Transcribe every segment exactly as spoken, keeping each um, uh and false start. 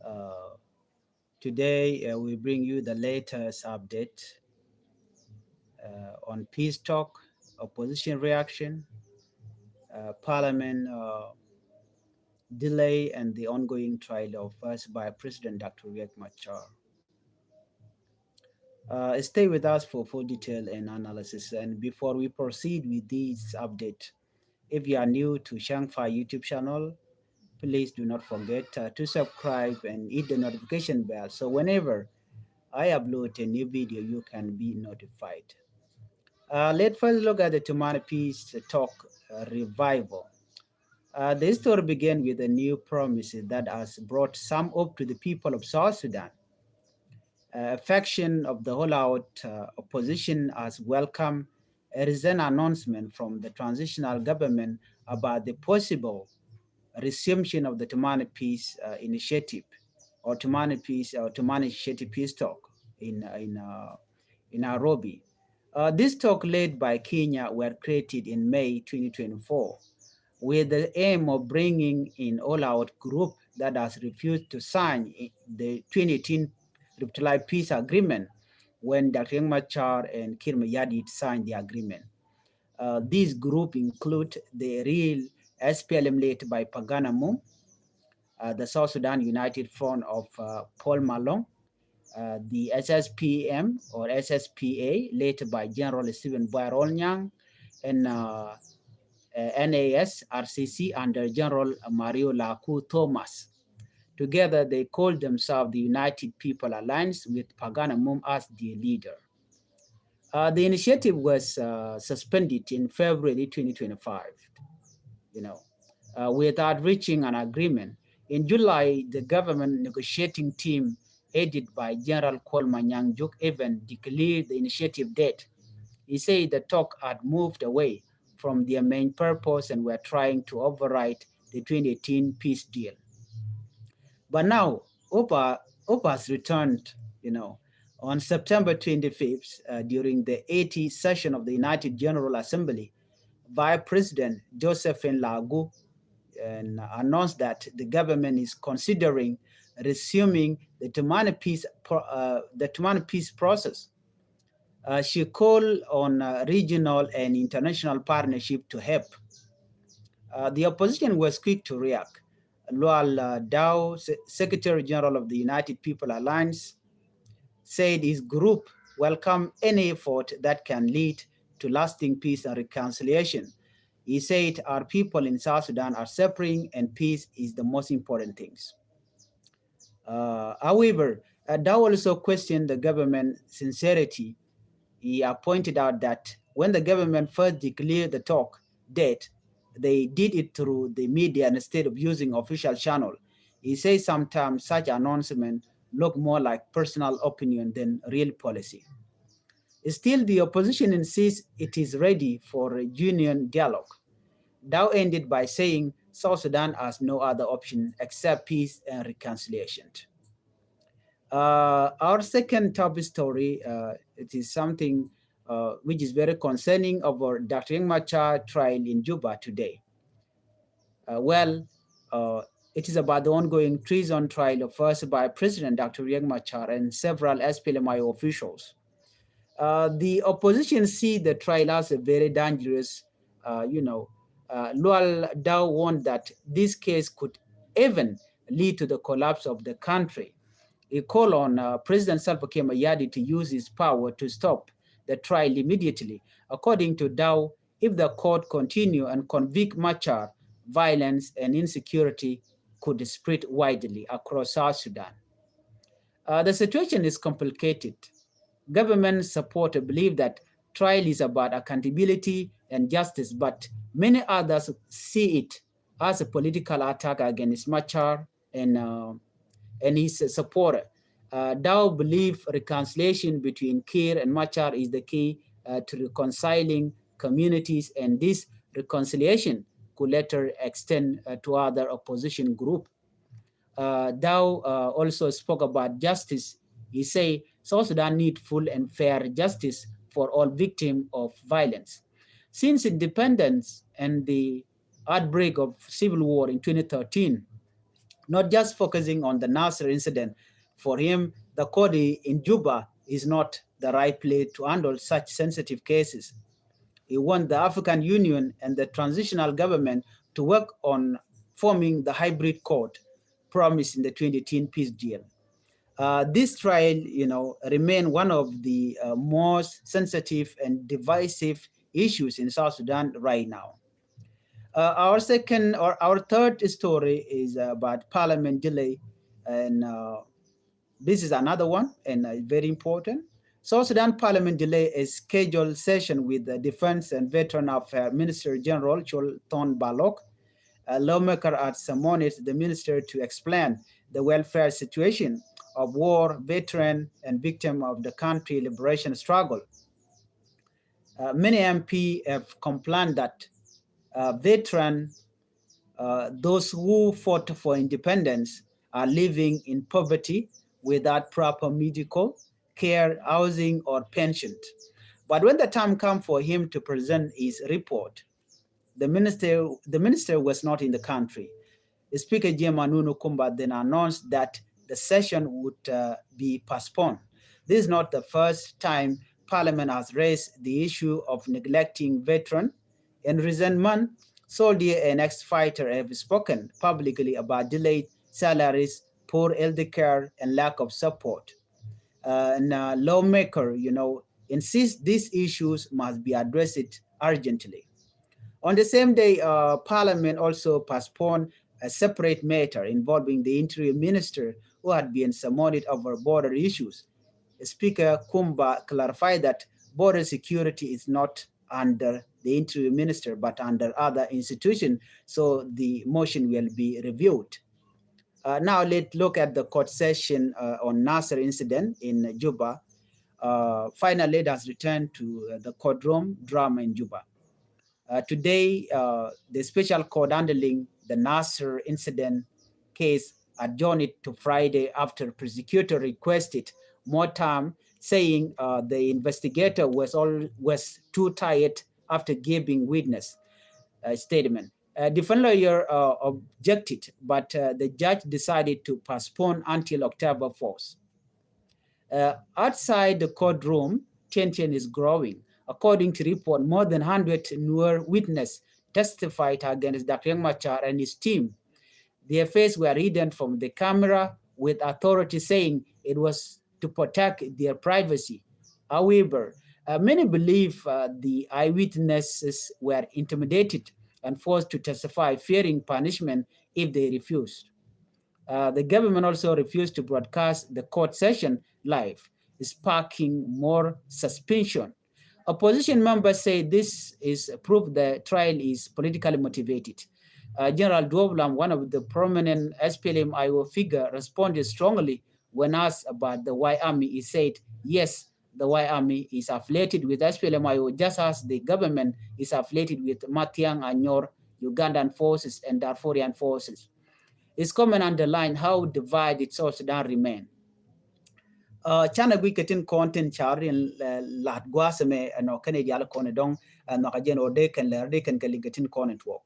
Uh, today, uh, we bring you the latest update, uh, on peace talk, opposition reaction, uh, parliament, uh, delay, and the ongoing trial of First Vice President Doctor Riek Machar. Uh, stay with us for full detail and analysis. And before we proceed with this update, if you are new to Shangfa YouTube channel, please do not forget, uh, to subscribe and hit the notification bell, so whenever I upload a new video, you can be notified. Uh, let's first look at the Tumani peace talk, uh, revival. Uh, the story began with a new promise that has brought some hope to the people of South Sudan. Uh, a faction of the holdout, uh, opposition has welcomed a recent announcement from the transitional government about the possible resumption of the Tumani Peace, uh, Initiative, or Tumani Peace, or Tumani Initiative Peace Talk in, uh, in, uh, in Nairobi. Uh, this talk, led by Kenya, were created in May twenty twenty-four with the aim of bringing in all-out group that has refused to sign i-, the twenty eighteen Revitalized Peace Agreement when Doctor Riek Machar and Kiir Mayardit signed the agreement. Uh, this group include the real S P L M led by Pagan Amum, uh, the South Sudan United Front of, uh, Paul Malong, uh, the S S P M or S S P A, led by General Stephen Bwai Rolnyang, and, uh, uh, N A S R C C under General Mario Laku Thomas. Together, they called themselves the United People Alliance with Pagan Amum as the leader. Uh, the initiative was, uh, suspended in February twenty twenty-five, you know, uh, without reaching an agreement. In July, the government negotiating team, headed by General Kuol Manyang Juuk, even declared the initiative dead. He said the talk had moved away from their main purpose and were trying to override the twenty eighteen peace deal. But now, hope, uh, hope has returned, you know. On September twenty-fifth, uh, during the eighty session of the United General Assembly, Vice President Josephine Lagu and announced that the government is considering resuming the Tumani peace pro-, uh, the Tumani peace process. Uh, she called on, uh, regional and international partnership to help. Uh, the opposition was quick to react. Lual, uh, Dau, Se-, Secretary General of the United People Alliance, said his group welcome any effort that can lead to lasting peace and reconciliation. He said, "Our people in South Sudan are suffering and peace is the most important things." Uh, however, uh, Dau also questioned the government sincerity. He, uh, pointed out that when the government first declared the talk dead, they did it through the media instead of using official channel. He says sometimes such announcement look more like personal opinion than real policy. Still, the opposition insists it is ready for a genuine dialogue. Dau ended by saying South Sudan has no other option except peace and reconciliation. Uh, our second top story, uh, it is something, uh, which is very concerning over Doctor Riek Machar trial in Juba today. Uh, well, uh, it is about the ongoing treason trial of First Vice President Doctor Riek Machar and several S P L M I O officials. Uh, the opposition see the trial as a very dangerous, uh, you know, uh, Lual Dau warned that this case could even lead to the collapse of the country. He called on, uh, President Salva Kiir Mayardit to use his power to stop the trial immediately. According to Dau, if the court continue and convict Machar, violence and insecurity could spread widely across South Sudan. Uh, the situation is complicated. Government supporters believe that trial is about accountability and justice, but many others see it as a political attack against Machar and, uh, and his supporter. Uh, Dau believe reconciliation between Kiir and Machar is the key, uh, to reconciling communities, and this reconciliation could later extend, uh, to other opposition group. Uh, Dau, uh, also spoke about justice. He say South Sudan need full and fair justice for all victims of violence. Since independence and the outbreak of civil war in twenty thirteen, not just focusing on the Nasir incident. For him, the court in Juba is not the right place to handle such sensitive cases. He wants the African Union and the transitional government to work on forming the hybrid court promised in the twenty eighteen peace deal. Uh, this trial, you know, remain one of the uh, most sensitive and divisive issues in South Sudan right now. Uh, our second or our third story is about parliament delay, and uh, this is another one and uh, very important. South Sudan parliament delay a scheduled session with the Defense and Veteran Affairs Minister General Chol Thon Balok. A lawmaker had summoned the minister to explain the welfare situation of war veteran and victim of the country liberation struggle. Uh, many M P have complained that uh, veteran, uh, those who fought for independence, are living in poverty without proper medical care, housing, or pension. But when the time came for him to present his report, the minister, the minister was not in the country. Speaker Jim Anunu Kumba then announced that the session would uh, be postponed. This is not the first time Parliament has raised the issue of neglecting veteran. In recent months, soldier and ex-fighter have spoken publicly about delayed salaries, poor health care, and lack of support. Uh, and uh, lawmaker, you know, insist these issues must be addressed urgently. On the same day, uh, Parliament also postponed a separate matter involving the interior minister who had been summoned over border issues. Speaker Kumba clarified that border security is not under the interior minister but under other institutions, so the motion will be reviewed. Uh, now let's look at the court session uh, on Nasir incident in Juba. Uh, finally, it has returned to uh, the courtroom drama in Juba. Uh, today, uh, the special court handling the Nasir incident case adjourned it to Friday after prosecutor requested more time, saying uh, the investigator was all was too tired after giving witness uh, statement. Uh, defense lawyer uh, objected, but uh, the judge decided to postpone until October fourth. Uh, outside the courtroom, tension is growing. According to report, more than one hundred Nuer witness testified against Doctor Riek Machar and his team. Their faces were hidden from the camera, with authorities saying it was to protect their privacy. However, uh, many believe uh, the eyewitnesses were intimidated and forced to testify, fearing punishment if they refused. Uh, the government also refused to broadcast the court session live, sparking more suspicion. Opposition members say this is proof the trial is politically motivated. Uh, General Duob Lam, one of the prominent S P L M I O figure, responded strongly when asked about the White Army. He said, "Yes, the White Army is affiliated with S P L M I O, just as the government is affiliated with Matiang Anyor, Ugandan forces, and Darfurian forces." His comment underlined how divided South Sudan remain. Uh, canɛ guic kɛ tin kɔn tin car in uh, lat gua̱a̱th ɛmɛ ɛnɔ kɛn i̱ dial kɔn idɔŋ ɛnɔ kɛ jɛn ɔ dee kɛn lɛr dee kɛn kɛ liŋ kɛ tin kɔn in tuɔɔk.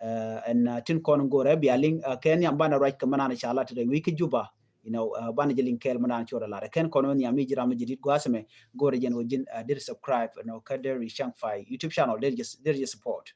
Uh, ɛn uh, tin kɔn in go̱rɛ bia liŋ uh, kɛn yam banɛ ruac kɛ mɛ nan ca lat rɛ wi̱i̱ kä Juba. You know, uh, banɛ jɛ liŋ kɛɛl mɛ nan cor ɛ lat kɛn kɔn in yam i̱ ji̱ ram i̱ ji̱ dit gua̱a̱th ɛmɛ go̱rɛ jɛn ɔ ji̱n uh, dee subscribe ɛnɔ kɛ dee ri caŋ fay YouTube channel dee jɛ support.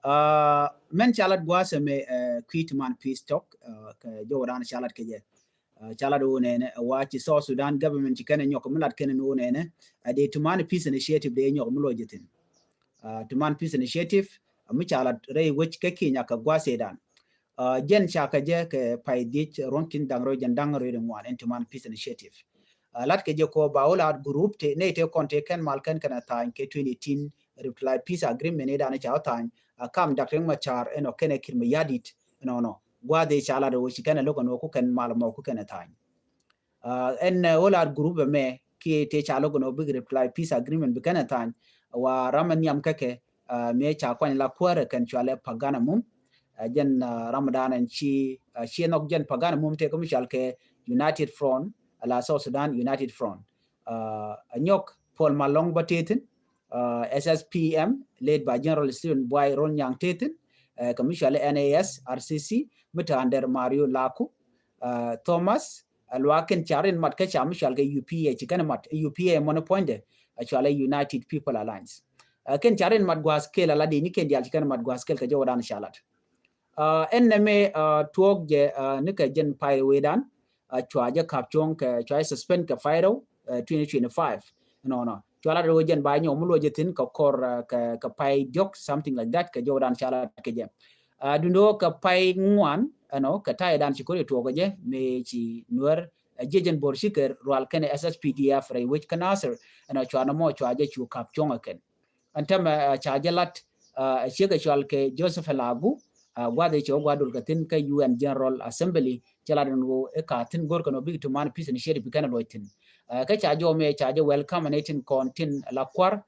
Uh, mɛn ca lat gua̱a̱th ɛmɛ uh, kui̱ ti man peace talk uh, kɛ jɔwä dan ca lat kɛ jɛ. Uh, ca lat wä nɛnɛ uh, wa ci South Sudan government ci kɛn nyɔk mi lat kɛn wä nɛnɛ uh, dee ti man peace initiative dee nyɔk mi lɔ jɛ thin. Uh, ti man peace initiative uh, mi ca lat rɛy wec kɛ Kenya kɛ gua̱a̱th ɛ dan. Uh, jɛn ca kɛ jɛ kɛ pay dhiec ruɔ̱n tin daŋ rɛw jɛn daŋ rɛw ri ŋuan ɛn ti man peace initiative. Uh, lat kɛ jɛ kɔ ba wä lat group te ne te kɔn te kɛn mal kɛn kɛn a tha̱a̱ny kɛ twenty eighteen reply peace agreement ne dan ca wä tha̱a̱ny. Uh, kam Doctor Riek Machar ɛnɔ kɛn ɛ Kiir Mayardit ɛnɔ nɔ gua̱a̱th ɛ ca lat wä ci kɛn ɛ lo̱k ɛn wä ku kɛn mal mɔ ku kɛn ɛ tha̱a̱ny. Uh, ɛn uh, wä lat group ɛmɛ kiɛ te ca lo̱k ɛn wä big reply peace agreement bi kɛn ɛ tha̱a̱ny. Wa ram ɛ nhiam kɛkɛ uh, mi ca kuany la kuäärɛ kɛn cualɛ Pagan Amum. Uh, jɛn uh, Ramadan ɛn ci uh, ci nhɔk jɛn Pagan Amum tëë kä mi cual kɛ United Front ala South Sudan United Front. Uh, a nyɔk Paul Malong bä tëë thin uh, S S P M led by General Stephen Buai Rol Nyang tëë thin. kɛ mi cual N A S R C C mi te under Mario Laku, Thomas, luaak kɛn ca rin mat kä ca mi cual kɛ U P A, ci kɛn mat, U P A mɔni puɔ̱nydɛ cual United People Alliance. Kɛn ca rin mat gua̱a̱th kɛl ala di ni kɛn diaal ci kɛn mat gua̱a̱th kɛl kɛ jɔwdan ca lat. Ɛn nɛmɛ tuɔɔk jɛ ni kɛ jɛn pay wecdan cua jɛ kap cuɔ̱ŋ kɛ cua jɛ suspend kɛ pay rɛw twenty twenty-five. Nɔnɔ cua lat rɛw jɛn ba nyɔk mi luɔ jɛ thin kɛ kɔr kɛ pay diɔk, something like that, kɛ jɔwdan ca lat kɛ jɛ. Dundo kɛ pay ŋuan ɛnɔ kɛ taydan ci kori tuɔɔk kɛ jɛ mi ci Nuɛr jiɛ jɛn bor ci kɛ rual kɛn S S P D F rɛy wec kä Nasir ɛnɔ cua nɔmɔ cua jɛ cu kap cuɔ̱ŋ ɛ kɛn. Ɛn tämɛ ca jɛ lat ciek ɛ cual kɛ Joseph Lagu, gua̱th ɛ cɛ wä gua̱th dol kɛ thin kä U N General Assembly, cɛ lat ɛn ɣöö ɛ ka thin go̱r kɛn ɔ bik ti man peace initiative kɛn ɛ luɔc thin. Kä ca jɔw mɛ ca jɛ welcome ni tin kɔn tin la kuar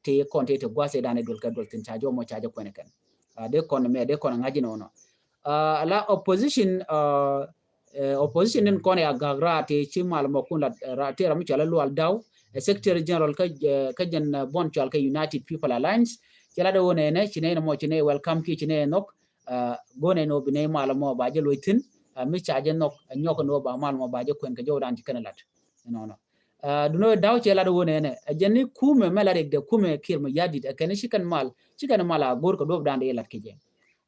ti kɔn ti ti gua̱th ɛ dan ɛ dol kɛ dol thin ca jɔw mɔ ca jɛ kuɛn ɛ kɛn. Dee kɔn mɛ dee kɔn ŋa̱c inɔnɔ. Ala opposition opposition in kɔn ya gak raa ti ci mal mɔ kun la raa ti ram mi cɔal Lual Daw, Secretary General kä jɛn bɔn cɔal kä United People Alliance. Ci la de wä nɛnɛ ci nɛnɛ mɔ ci nɛ welcome ki ci nɛ nhɔk. Go nɛ nɔ bi nɛ mal mɔ ba jɛ luɔc thin mi ca jɛ nhɔk nyɔk nɔ ba mal mɔ ba jɛ kuɛn kɛ jɔwdan ci kɛn lat. Nɔnɔ. Dunɔ Daw cɛ lat wä nɛnɛ ɛ jɛn ni kumɛ mɛ la rik de kumɛ Kiir Mayardit ɛ kɛn ci kɛn mal ci kɛn mal a go̱r kɛ duɔp dan de lat kɛ jɛ.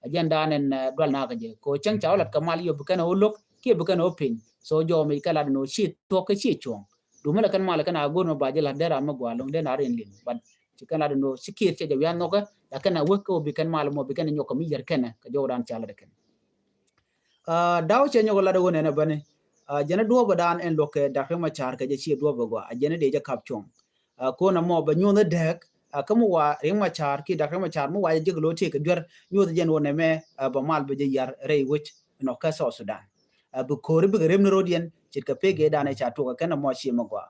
Ɛ jɛn dan ɛn dual na kɛ jɛ ko cɛŋ ca wä lat kɛ mal yop kɛn ɛ wä lo̱k kiɛ bi kɛn ɛ wä piny. So jɔw mi kɛ lat nɔ ci tuɔk kɛ ci cuɔ̱ŋ. Dumɛ la kɛn mal kɛn a go̱r mɛ ba jɛ lat dee ram mɛ gua loŋ dee na rin liŋ. But ci kɛn lat nɔ ci Kiir cɛ jɛ wian nhɔkɛ la kɛn a wek kɛ wä bi kɛn mal mɔ bi kɛn ɛ nyɔk kɛ mi yɛr kɛn ɛ kɛ jɔwdan ca lat kɛn. Daw cɛ nyɔk lat wä nɛnɛ bäni. Jɛn duɔpɛ dan ɛn luɔk kɛ Dak Riek Machar kɛ jɛ ci duɔpɛ gua a jɛn dee jɛ kap cuɔ̱ŋ. Kon amɔ bɛ nyuɔth dɛk kä mi wa Riek Machar ki Dak Riek Machar mi wa jɛ jek lo̱ tëë kɛ duer nyuɔth jɛn wä nɛmɛ bɛ mal bɛ jɛ yar rɛy wec nɔ kä South Sudan. Bi ko̱ri bikɛ rem ni ro̱diɛn ce̱tkɛ pek ëë dan ɛ ca tuɔk ɛ kɛn amɔ ci mɛ gua.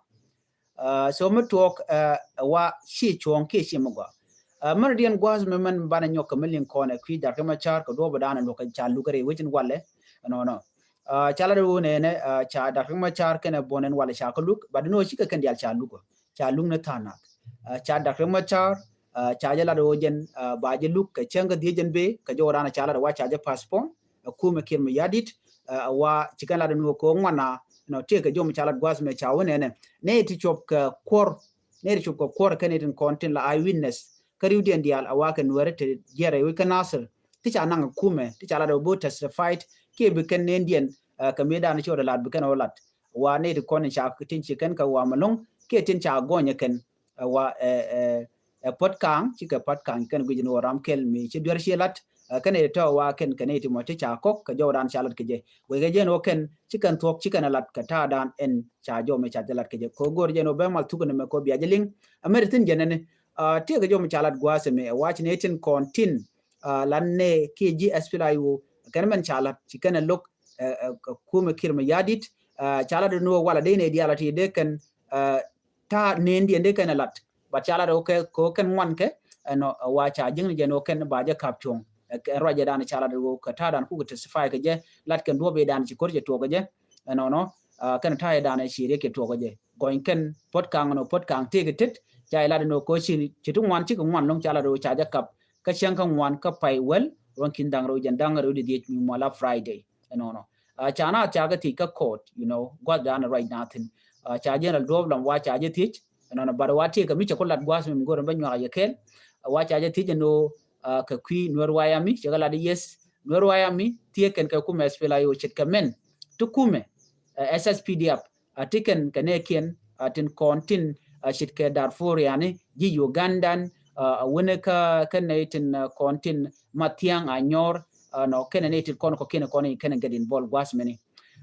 So mi tuɔɔk wa ci cuɔ̱ŋ kiɛ ci mi gua. Mɛn diɛn gua̱a̱th mi mɛn banɛ nyɔk kɛ mi liŋ kɔn ɛ kui̱ Dak Riek Machar kɛ duɔpɛ dan ɛ luɔk kɛ ca luk rɛy wec in walɛ. Nɔnɔ ca lat wä nɛnɛ ca Dak Riek Machar kɛnɛ buɔn ɛn walɛ ca kä luk, but nɔ cikɛ kɛn diaal ca luk. Ca luk ni tha̱a̱ŋ nath. Ca Dak Riek Machar ca jɛ lat wä jɛn ba jɛ luk kɛ cäŋ kä dhiec jɛn bee kɛ jɔwdan ca lat wa ca jɛ postpone. Kumɛ Kiir Mayardit wa ci kɛn lat ni wä kɛ wä ŋuan na nɔ tëëkɛ jɔw mi ca lat gua̱a̱th mɛ ca wä nɛnɛ. Nɛ ti cuɔp kɛ kuɔr nɛ ti cuɔp kɛ kuɔr kɛn itin kɔn tin la eye witness kä riwdiɛn diaal a wakɛ Nuɛri ti jiɛrɛ wi̱c kä Nasir ti ca naŋ kumɛ ti ca lat ɛ wä bo̱o̱ testified kiɛ bi kɛn nɛn diɛn kɛ mi dan ci wä dɛ lat bi kɛn wä lat. Wa nɛ ti kɔn in ca tin ci kɛn kɛ wa Malɔŋ kiɛ tin ca gɔny ɛ kɛn wa ɛ ɛ ɛ Puɔt Kaŋ cikɛ Puɔt Kaŋ kɛn guic ni wä ram kɛl mi ci duer ci lat. Kɛn ɛ tɔ̱ wa kɛn kɛn ɛ ti mɔ ti ca kɔk kɛ jɔwdan ca lat kɛ jɛ wekɛ jɛn wä kɛn ci kɛn thuɔk ci kɛn ɛ lat kɛ ta̱a̱dan ɛn ca jɔw mɛ ca jɛ lat kɛ jɛ ko go̱r jɛn wä bɛ mal thuk ni mɛ ko bia jɛ liŋ. Amɛr thin jɛn ɛni tëëkɛ jɔw mɛ ca lat gua̱a̱th ɛmɛ ɛ wac ni tin kɔn tin lan nɛ kiɛ ji̱ S P L A I O kɛn mɛn ca lat ci kɛn ɛ lo̱k kumɛ Kiir Mayardit. Ca lat ni wä wala dee nɛ diaal a ti dee kɛn ta̱a̱ nɛn diɛn dee kɛn ɛ lat. But ca lat wä kɛ ko kɛn ŋuan kɛ ɛnɔ wa ca ji̱ŋ ni jɛn wä kɛn ba jɛ kap cuɔ̱ŋ. Ruacɛ dan ca lat wä kɛ ta̱a̱ dan kukɛ testify kɛ jɛ lat kɛn duɔp idan ci ko̱r jɛ tuɔk kɛ jɛ. Ɛnɔnɔ kɛn ta̱a̱ idan ci riek kɛ tuɔk kɛ jɛ gɔny kɛn Puɔt Kaŋ ɛnɔ Puɔt Kaŋ tëëk tet ca ilat ɛnɔ ko ci ti ŋuan cikɛ ŋuan lo̱ŋ ca lat wä ca jɛ kap kä cäŋ kä ŋuan kä pay wäl ruɔ̱n ki̱n da̱ŋ rɛw jɛn da̱ŋ rɛw di dhiec mi muɔla Friday. Ɛnɔnɔ ca na ca kɛ thiec kä court, you know, gua̱th dan ruac na thin. Ca jɛn rɛl duɔ̱ɔ̱p lam wa ca jɛ thiec ɛnɔnɔ bat wa tiek kɛ mi cɛ ku lat gua̱th mi mi go̱r ɛn bä nyuak yɛ kɛɛl. Wa ca jɛ thiec ɛn ɣöö kɛ kui̱ Nuɛr White Army cɛ kɛ lat yes Nuɛr White Army thiek kɛn kɛ kumɛ S P L A I O ce̱tkɛ mɛn ti kumɛ S S P D F a ti kɛn kɛ nɛɛkiɛn a tin kɔn tin a ce̱tkɛ Darfur yani ji̱ Ugandan a wänɛ kä kɛn nɛy tin kɔn tin Mathiaŋ a nyɔr. Nɔ kɛn nɛy tin kɔn kɔ kiɛn kɔn kɛn get involved gua̱th mɛni.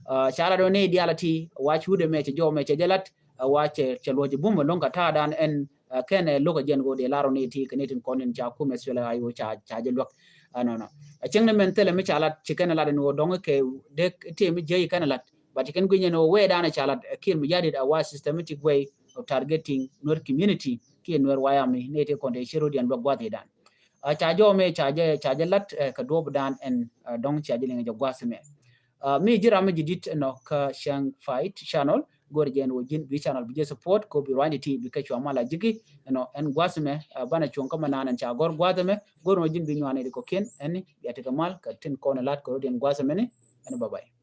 Ca la dɔ̱ŋ ni diaal a ti wa ci wut ɛmɛ cɛ jɔw mɛ cɛ jɛ lat wa cɛ cɛ luɔc bum ɛlɔ̱ŋ kɛ ta̱a̱ dan ɛn kɛn ɛ lo̱k ɛ jɛn ɣöö dee lar ɔ ni ti kɛ ni tin kɔn in ca kumɛ S P L A I O ca ca jɛ luäk. Ɛnɔnɔ ɛ cieŋ ni mɛn thilɛ mi ca lat ci kɛn ɛ lat ɛn ɣöö dɔ̱ŋ kɛ dee tëë mi jiäc kɛn ɛ lat. But ci kɛn gui̱ny ɛn ɣöö wee dan ɛ ca lat ɛ Kiir Mayardit a wa systematic way of targeting Nuer community kiɛ Nuer White Army ni ti kɔn te ci ro̱diɛn luäk gua̱th idan. Ca jɔw mɛ ca jɛ ca jɛ lat kɛ duɔp dan ɛn dɔ̱ŋ ca jɛ liŋ jɛ gua̱th mɛ. Mi ji̱ ram mi ji̱ dit ɛnɔ kä Chiang Fight Channel. go̱r jɛ ɛn wä ji̱n bi channel bi jɛ support kɛ wä bi ruany ti bi kɛ cua mal a ji̱ki. Ɛnɔ ɛn gua̱th mɛ banɛ cuɔ̱ŋ kä mɛ naan ɛn ca gɔ̱r gua̱th mɛ go̱r wä ji̱n bi nyuan ɛ di kɔkiɛn ɛn bia ti kɛ mal kɛ tin kɔn ɛ lat kɛ rɔ di ɛn gua̱th mɛ ni. Ɛn bye bye.